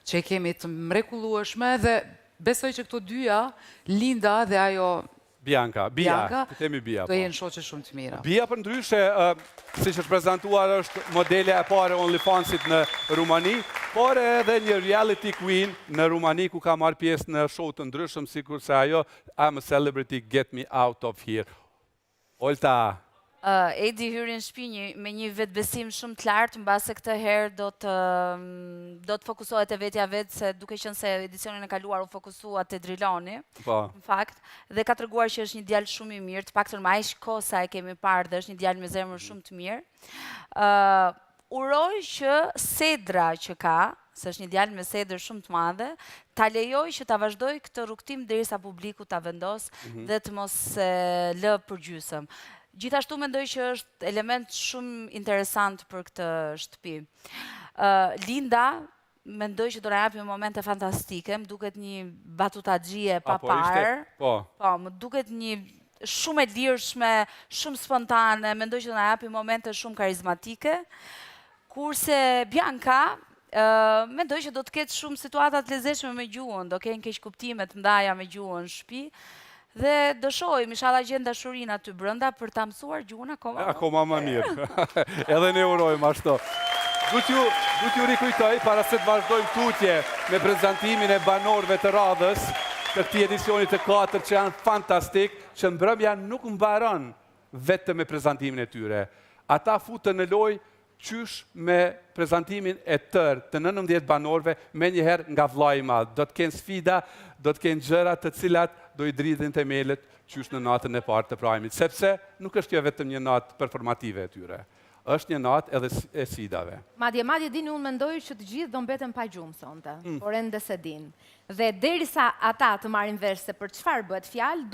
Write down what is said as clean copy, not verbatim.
që e kemi të mrekullueshme dhe besoj që këto dyja, Linda dhe ajo Bianca, Bia, të themi Bia. Do po. jenë shoqe shumë të mira. Bia përndryshe, siç është prezantuar, është modelja e parë e OnlyFansit në Rumani, por edhe një reality queen në Rumani ku ka marrë pjesë në show të ndryshëm, sikurse ajo I'm a celebrity, get me out of here. Olta! Edi hyri në shtëpi një, me një vetëbesim shumë të lartë, mbase këtë herë do të do të fokusohet te vetja vetë se duke qenë se edicionin e kaluar u fokusua te Driloni. Po. Në fakt, dhe ka treguar që është një djalë shumë i mirë, të paktën me aq kohë sa e kemi parë dhe është një djalë me zemër shumë të mirë. Ë Uroj që sedra që ka, se është një djalë me sedër shumë të madhe, ta lejojë që ta vazhdojë këtë rrugëtim derisa publiku ta vendosë dhe të mos e lë përgjysëm. Gjithashtu mendoj që është element shumë interesant për këtë shtëpi. Linda, mendoj që do na japi momente fantastike, më duket një batutaxhie e paparë. Po. Po, më duket një shumë e lirshme, shumë spontane, mendoj që do na japi momente shumë karizmatike. Kurse Bianca, mendoj që do të ketë shumë situata të lezetshme me gjuhën, do kenë keqkuptime të mëdha me gjuhën në shtëpi. Dhe do shohim, ishalla gjen dashurinë aty brenda për ta mësuar gjuhën akoma më Akoma më mirë. Edhe ne urojmë ashtu. Du t'ju du t'ju rikujtoj para se të vazhdojmë tutje me prezantimin e banorëve të radhës të këtij edicioni të katërt që janë fantastik, që mbrëmja nuk mbaron vetëm me prezantimin e tyre. Ata futen në lojë Qysh me prezantimin e tërë të 19 banorëve menjëherë nga Vëllai i Madh. Do të kenë sfida, do të kenë gjëra të cilat do i dridhin themelet qysh në natën e parë të prajmit, sepse nuk është kjo vetëm një natë performative e tyre. Është një natë edhe e sfidave. Madje, madje dini unë mendoj që të gjithë do mbeten pa gjumë sonte, por ende s'e dinë. Dhe derisa ata të marrin vesh se për çfarë bëhet fjalë, duhet.